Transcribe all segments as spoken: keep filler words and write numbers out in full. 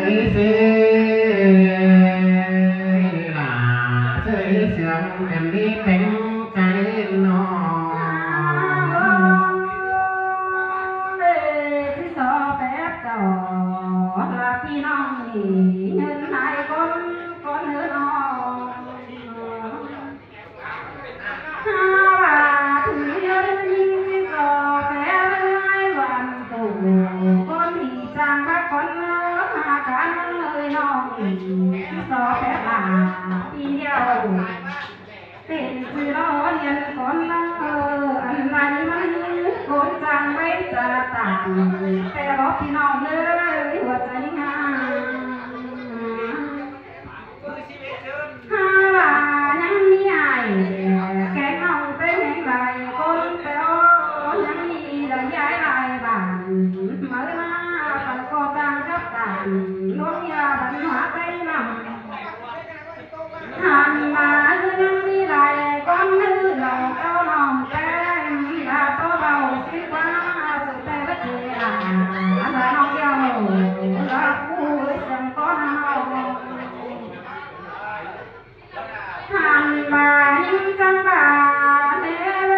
Sới, sới, lả sới sướng khen đi pén cái nó. Ê, chứ so phép cháu là phi nong nhỉ, nhân hai con, con nữa nó. Há, há, ยังมีอ้าย แกงน้องเต้นแห่งใด คนแปลว ยังมีหลายยายหลายบ้าน มาเลยมา ไปก่อสร้างกับการ หลวงยาบันหัวใจนำ หันมา ยังมีหลายคน นึกเราเก้าน้องแป้ง ลาโตเบา สิ้นว่า สุดแต่ว่าเจอา ลาน้องเดียว ลาคู่เสียงก้อนเฮา หันมา ยิ่งจังบา เนร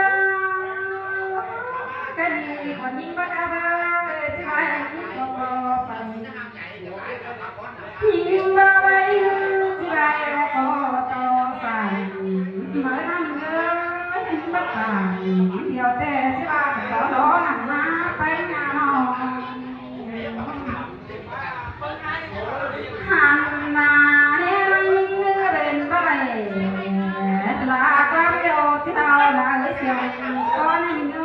ก็ดี คนยิ่งบักอาบา เออ ที่ว่ายิ่งก็ไป ยิ่งบ่ไป ที่ว่าก็ต่อไป เมื่อนั้นเอ้ย ยิ่งบักบา เดี๋ยวแต่ ที่ว่าก็รอหันมา ไปงานน้อง หันมา เนร ยิ่งเดินไป ลาความเดียว ที่เราลาเสียง ก็นั่งเง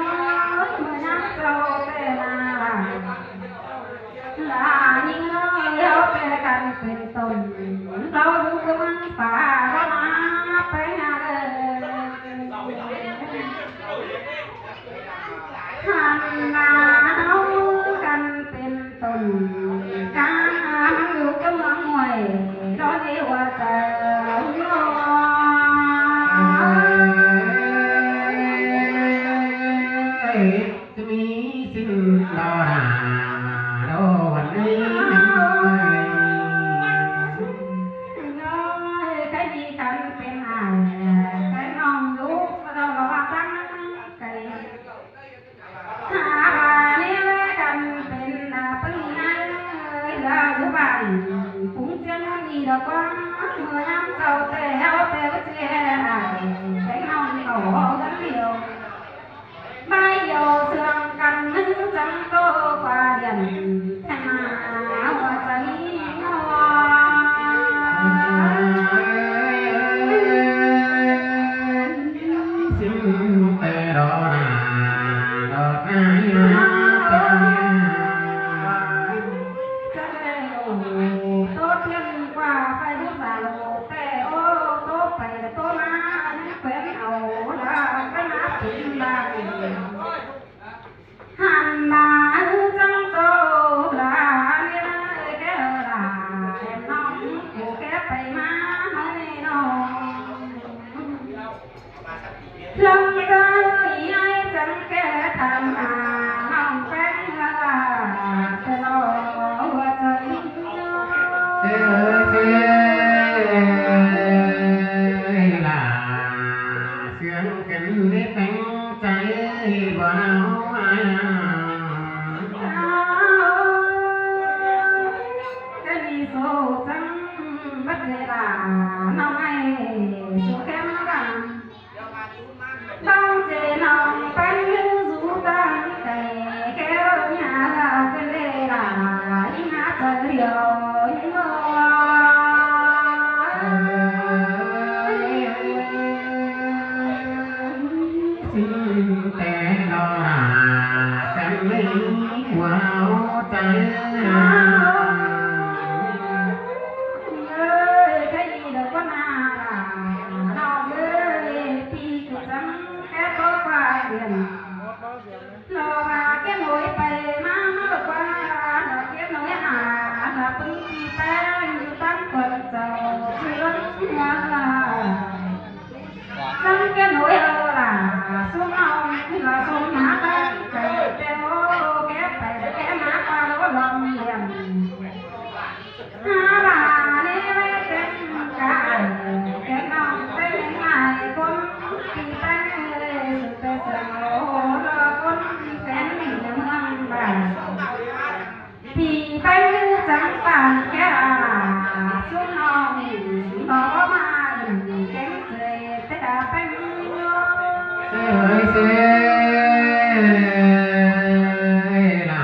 ย เมื่อยักษ์เจ้าแต่นา ลายิ่งเงย เอาแต่กันเป็นต้น เราอยู่กับมันป่า เรามาไปหาเลย หันมาเอากันเป็นต้น กามันอยู่กับเมืองห้วย ดอนเอวาจา จะมีสิ้นดอหาดอวันนี้ ใครมีกันเป็นอ้าย ใครน้องลูก เราระวังตั้งไกล หาบานี้แลกันเป็นหน้าปึ้งงาน เวลาอยู่บ้าน ปุงเจียงนี่ดอกว่า เมื่อยามเจ้าแต่เฮาแต่ว่าเจ้าอ้าย แต่เฮานี่เขาเฮากันเดียว ไม่เดียวเสื่องกันนึงจังโตกว่าเดียน แต่มาหัวใจน้อง สิ้นแต่ดอกหน้าดอกหน้า จะได้โอ้โตเทียนกว่าไปลูกสาว แต่โอ้โตไปโตมา แขวนเอาละไปหา Xin té lo là cắn lấy hua cháy. Ơi, cái gì đâu có nà là, nó ơi, thì cũng chẳng cái có qua điện. Nó mà kết nối bay má nó được qua, nó kết nối hà, nó bưng đi bay, như tăng quần sầu, chứ lắm là. Sắm kết nối là, là xuống ao, là xuống má bay, cái kéo, kéo bay, kéo má qua, nó có lòng liền. Hả bà, nè, bé tên cả, cái lòng tên này, con, thì tên người, sự tên là, con, thì tên mình, hả bà. Thì bánh như trắng vàng kia, xuống non, nó mà đừng kén rơi, thế đã bánh. Sê hơi sê là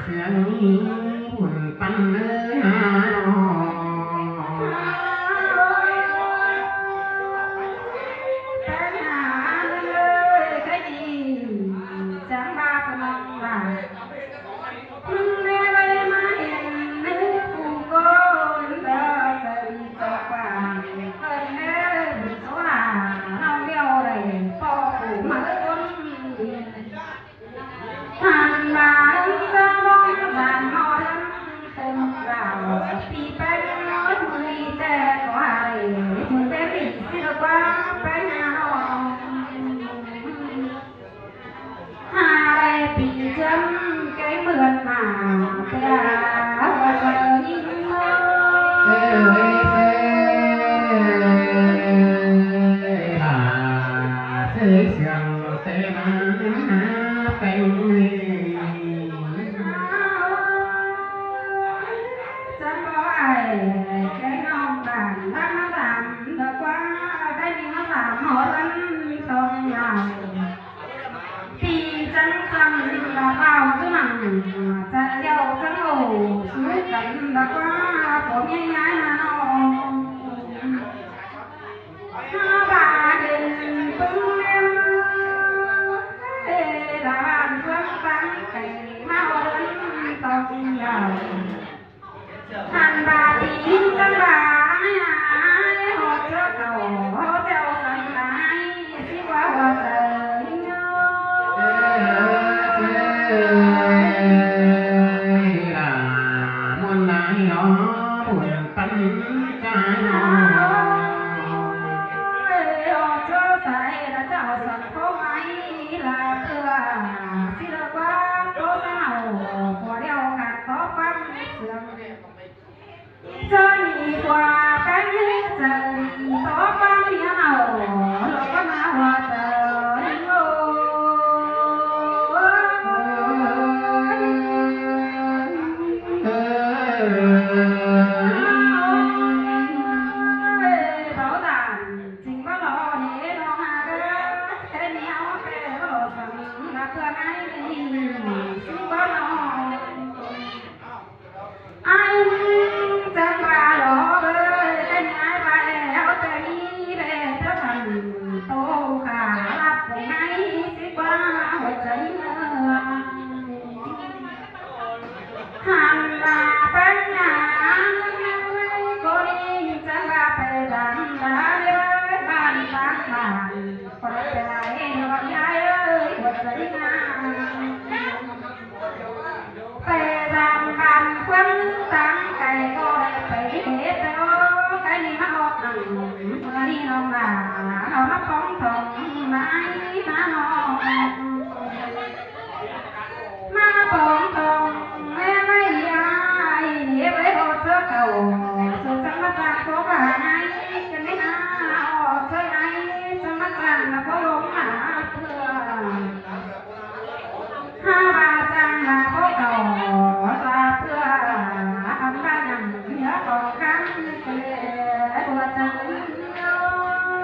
sương bùn păn nơi hà nội. Bánh hà ơi, cái gì trắng ba phần lòng là. Nưng nê bai ma hin nư phu cô nư đa sa đi cho quảng. Khơi nê bụi số là nau điêu đẩy po phủ ma ơi con. Hàn mà nưng sa bóng giàn mò lắm. Tưng gạo phi bánh nốt mười tê có hài. Mười tê bị xưa qua bánh hà nội. Hà đây bị chấm cái mượn mà tia hoa trời nhìn mơ. Sê ơi sê, hà sê sương tê mà hà bánh mì. Chấm bó ai cái nòng bản lắm nó làm được quá, cái gì nó làm hổ lắm không nào. Thì chắng chăm là bao chứ nặng, chả giàu chắng ổ, sú cắn là qua, có nghe nhái là nó. Nó bà đến bưng em, ê, là bạn phương tăng cái mau đến tông đầu. Hàn bà tí tâm bà ai ai, họt chớ cầu, họt theo sẵn ai, xí qua họt trời. Ê, ê, ê, là muôn ai nó buồn tâm cái nó. Ê, họt chớ sai là chào sẵn không ai là tựa, xí là qua, có sao, của đeo gạt có quăng sương. Chớ đi qua cái chớ đi tó băng đi hầu, lo con hầu chớ đi ngô. Bảo đảm chính bác lo đi lo mà cái, cái đi hầu cái lo sắm là thưa ngay đi, chính bác lo. Ai chăng ba lo bơi, tên ai ba eo tên ý bê thơ thầm tô khả lạp cùng ai xí qua hội chấn. Hàn là bánh ngà, cô đi chăng ba bê đàn đá bơi bàn bạc bàn, có lẽ là em gọi ai ơi, hội chấn ngà. Pê dăm bàn khuâng táng cày cô lê pê hế pê ô, cái đi mắc ốc nặng, mưa đi nông bà, nó mắc bóng thòng, mái má nó. Má bóng thòng, mẹ mày ai, nếp lấy hồ chớ cầu, sự chăm mắt chăm cô bà ngay, cái nếp má, hồ chớ ngay, chăm mắt chăm là cô lông má, Hả bà chăng là có cầu là thưa, ăn ba nhằm nhớ còn khăn kể đùa chăng.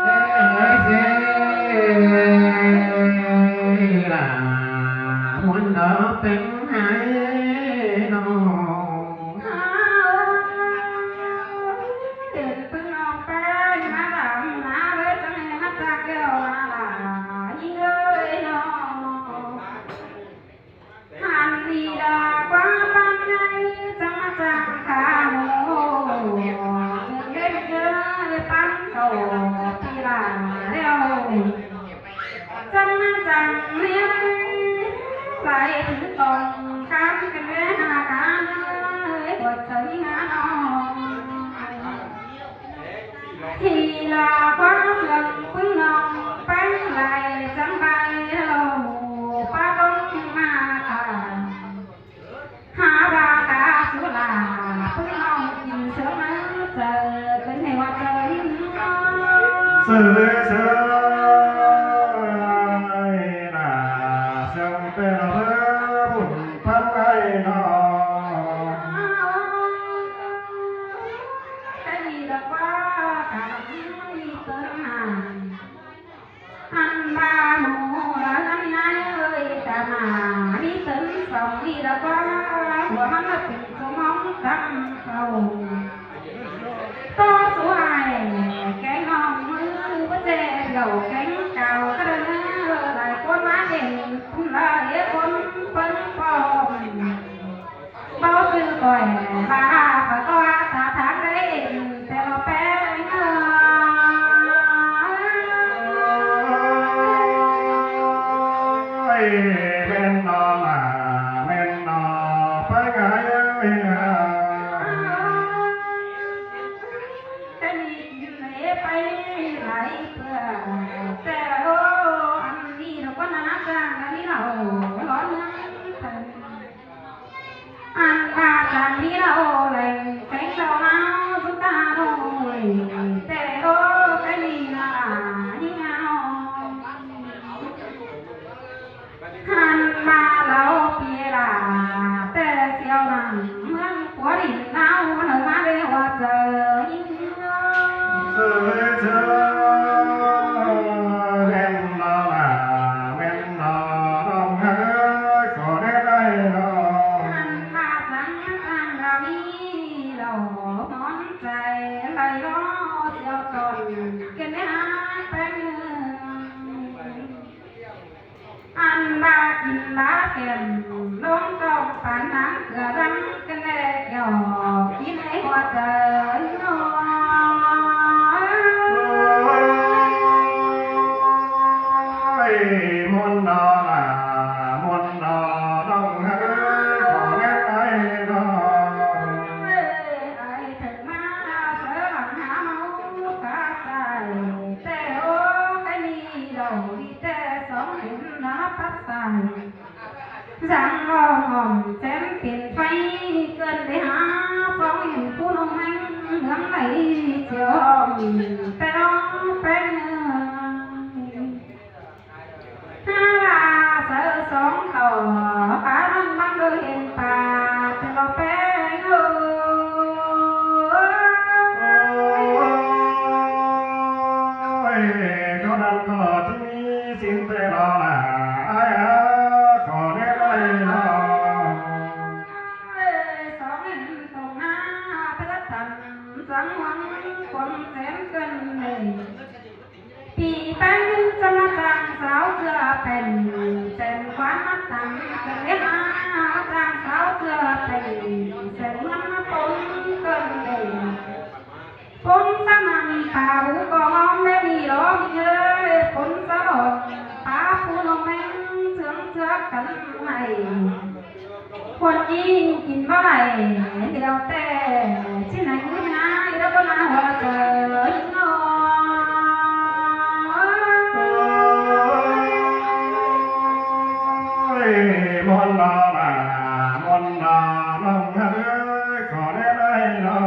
Sê, sê, là muốn đó tính hay nó. Hả Lai thứ tòng khám cái mẹ hà cá ơi, của chồng ngã non. Thì là quá sương phứng nòng, bánh lai trắng bay lầu, ba bông mà cả. Hà ba cá sú là phứng nòng, nhìn sớm máu trời, cơn hè hoa trời. Sương, sương, là sương tê là bún bánh ai nó. Cái gì là quá cả năm đi tớm hàng. Ăn ba mù là lắm nhái ơi, cả mà đi tớm sòng đi là quá, của mắm là tỉnh số móng cắm cầu. Tô số hai, cái nòng mưa, bớt dễ gầu cánh cao, cái đơn lai con má đỉnh, là đĩa con phân phòng. Bao chư tỏi, bà hà phải có ta tháng đấy, tè lo pé. Ơi, men nó là, men nó, phải ngái ơi. Cái đi kín lễ phải lại bữa, tè ô, ăn đi nó có ná ra, ăn đi nó lón. Ăn ba chàng đi là ô lành, cánh đầu áo, chúng ta nổi, tè ô, cái đi là, những áo. Khăn ba lẩu pia là, tè siêu nặng, mướn của đỉnh não, nở má bê hoa trời. Sơ sơ, men lo là, men lo, đông hơi, có nét ai lo. Khăn ba trắng, trắng là mi, lẩu món chay, lầy lo, siêu tròn, cái nét bánh. Ăn ba kín ba kèm, lông cọng phản nắng, cửa răng, cái nét kiểu, kín ấy hoa trời, nó. Ôi, môn đó là, môn đó, đông hơi, có nét ai đó. Ai thật mà, sớ lòng há máu, cá chay, tè ô, cái đi đầu đi. Tè sóng hiến nó bắt tài. Giang lo ngòm chém tiền phay, cơn đi há sóng hiến phú nông anh, ngắm này chiều hòm, tè lo pé. Há là sớ sóng tàu, cá răng băng đôi hiến pà, tè lo pé. Ôi, có đàn có chính xin tê lo là ai á, có nét ai lo. Ê, sóng em tông na, tớ tắm trắng hoang, quăng chén cân này. Pì bánh cho nó trắng sáo chưa bền, chén quán mắt tắm, chén biết má, trắng sáo chưa bền, chén ngắm nó tốn cân này. Phốn sá măng pà hú có hóm đé đi ló mi ơi, phốn sá lọ pá phú nông meng sướng sướng cắn mày. Khuôn in kín bá đảy, điêu tè, xin hãy ngứa ngá, ý đó có má hoa trời ngó. Ôi, món đó là, món đó lòng hỡi, có nét ai đó.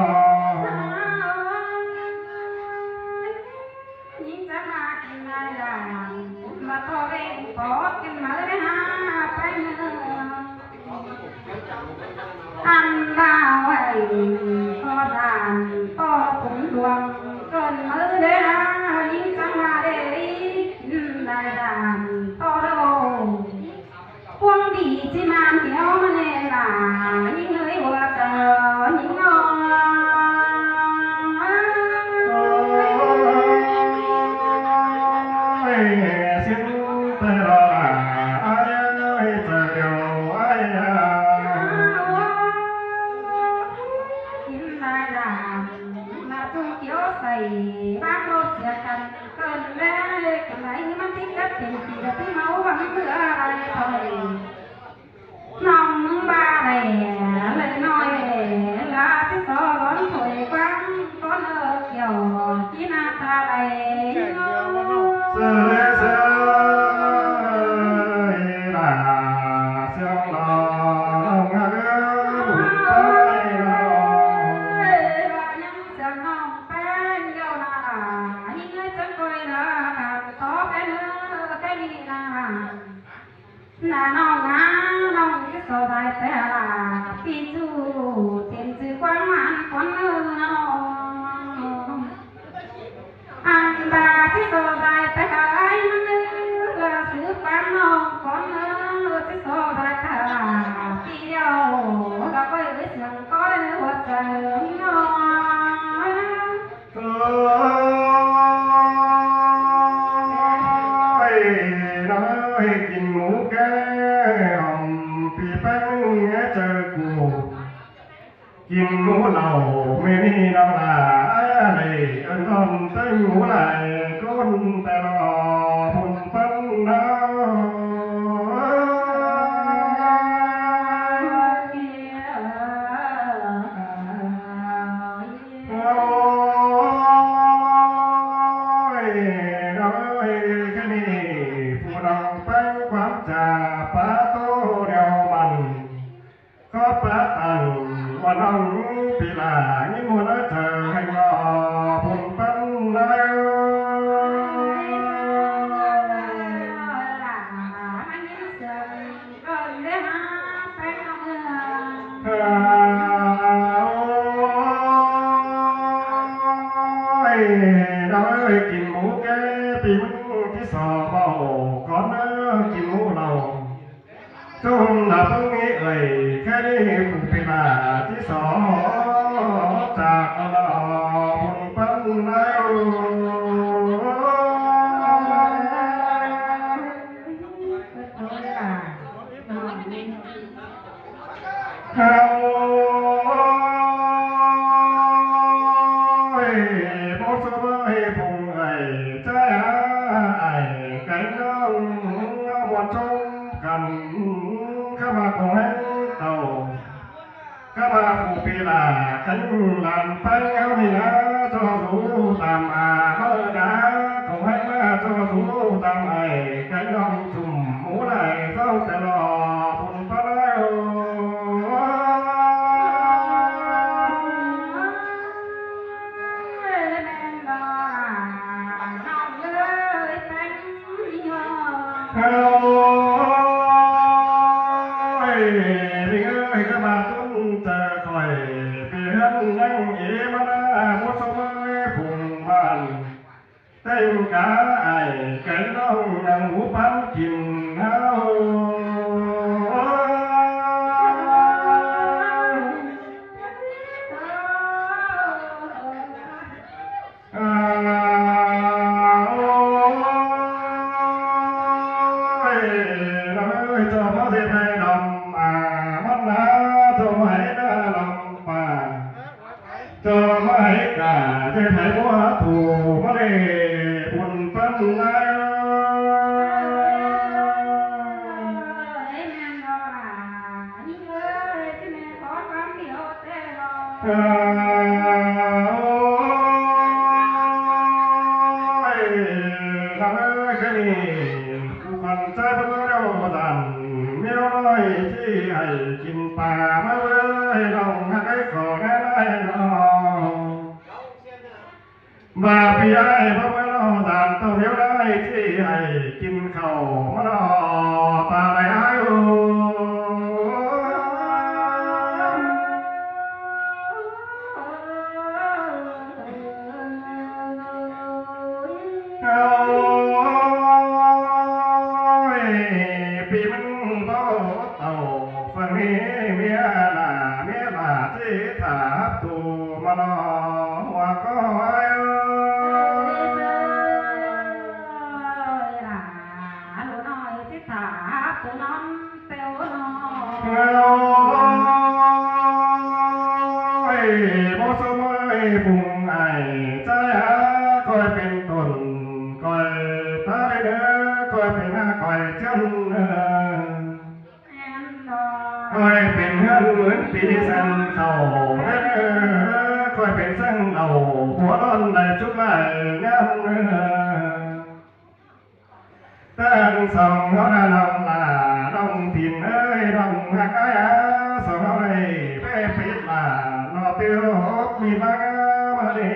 Nhính chắc là kín ai là, mà thôi em có kín máu đấy ha, phải nữa. Ăn ba hoài, có đàn, có cũng luồng, cơn máu đấy ha, nhính chắc là để ý, kín ai đàn, có đâu. Cuông đi chi man kéo mà nè là những người của tờ những nó. Ôi, xin tê lo là ai ơi, tờ điều ai à. Kín Lai pé lả pí ꞌchu, tiên sư quán mán quán ư nó. Ăn ta chứ so lai pé ai mán ư, là sư quán nó quán ư, chứ so lai pé lả pí điêu, là quay với sướng có đến hụt trời nó. Ơi, nói kin mú ké hòm pi pén nghe trời cù. Kin mú lầu mê ni đau là ai à này, ăn con tênh mú lại con ta lo phun pén đau. Ôi, ơi, cái này, phù đồng bánh quán trà phá tô đeo mặn. Có phá tần, quan ông bị là những mùa nói thờ hành lò, phun pén nói. Ôi, nó ơi, kin mú ké pi mú ꞌchí so báu, con nó kin mú lầu. Chung là bưng ý ơi, cái đi phủ pi là ꞌchí so, chả có lò, phun pén nói. Ôi, bố số bố hê phùng ơi, trái ai, cánh ông, ông muôn trông cần, khắp mà cùng hên tàu. Khắp mà phủ pi là, cánh làn phanh áo đi lá, cho dù tạm à, mơ đá, cùng hên lá, cho dù tạm ai, cánh ông chùm mũ lại, sao sẽ lo, phun pén nói. Ơi, mình ơi, các bà tuân tờ khỏi, vì hơn năng ý mà đã mua số mới phùng bàn. Tên cá ai, cái nông năng ngũ bán kìm hao. Ôi, ơi, cho bó dê thầy đầm, à, mắt ná, cho bó hãy ná đầm, à. Cho bó hãy cả, dê thầy bó thủ, bó lê, bùn phân lai. Ôi, ơi, cái này, phú khăn trai bơ đeo dàn, miêu nói chi hãy kin pà mơ bơ, lòng hãy cái khổ nghe nói nó. Và vì ai bơ bơ nó dàn tàu miêu nói chi hãy kin khẩu mơ nó, ta lại ai ơi. Ôi, pi mân bó tàu phần hì mía là mía là chi thả hấp tù mà nó hoa có ai ơi. Ôi, bố số mới phùng ai, trái á, coi pên tồn, coi ta đi nữa, coi pên á, coi chân, coi pên hươn mướn tí sân khẩu, coi pên sân đầu, bố đón đại chúc lại ngăn. Tên song nó là lòng là lòng tin ơi lòng hạc ai á, song nó đây bê phít là nó tiêu hốt mi mắc mà đi.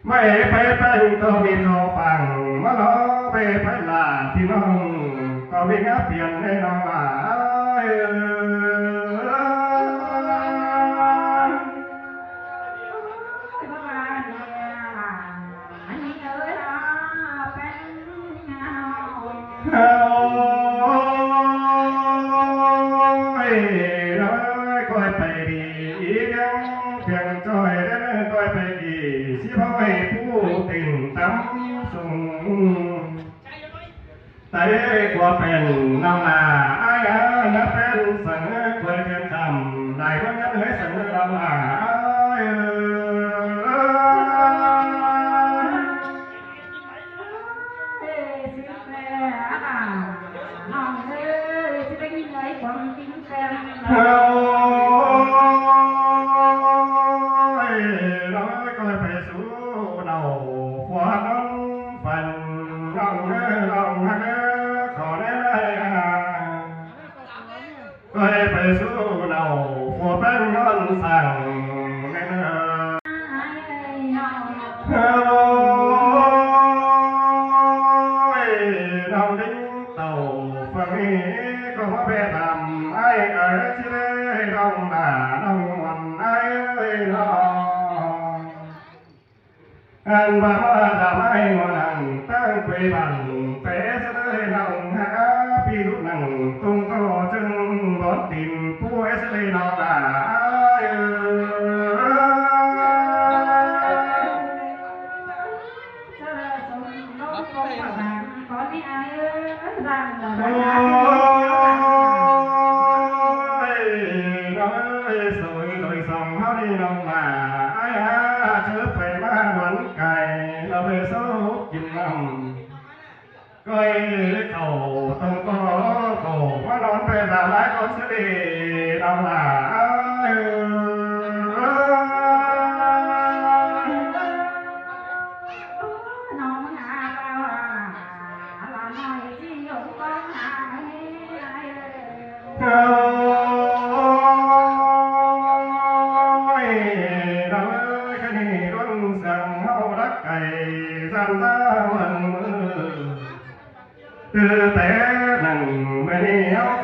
Mày phải bê tao mi khâu phẳng mà nó bê phải là thì nó có mi ngã tiền đây nó là Ơi, sớm nữa lòng à. Ơi, ơi. Ơi, lòng ơi, coi phải số đầu phó nón phần lòng ơi, lòng ơi, khó đấy à. Coi phải số đầu phó bánh nón sàng nên à. Ơi, lòng đính tàu phần ý có bé thầm ai ở chứ đây lòng là lòng muộn ai ơi lòng. Ăn ba ma ra mai ngó nẳng tăng quê bản pé sẽ đơi lòng hả pi rút nẳng tung co chân bón tìm pua sẽ đơi lòng là ai ơi. Ôi, nói sôi đôi sòng háo đi lòng mà ai hả chớ phải ma đón cài là về số chín năm. Coi khẩu tông có khổ quá đón về ra lái con sẽ đi lòng mà ai ơi. Ôi, đau ơi, cái này đuôn sàng hậu đắc cày, gian ra mừng mừng. Tư tế nặng mê ni hậu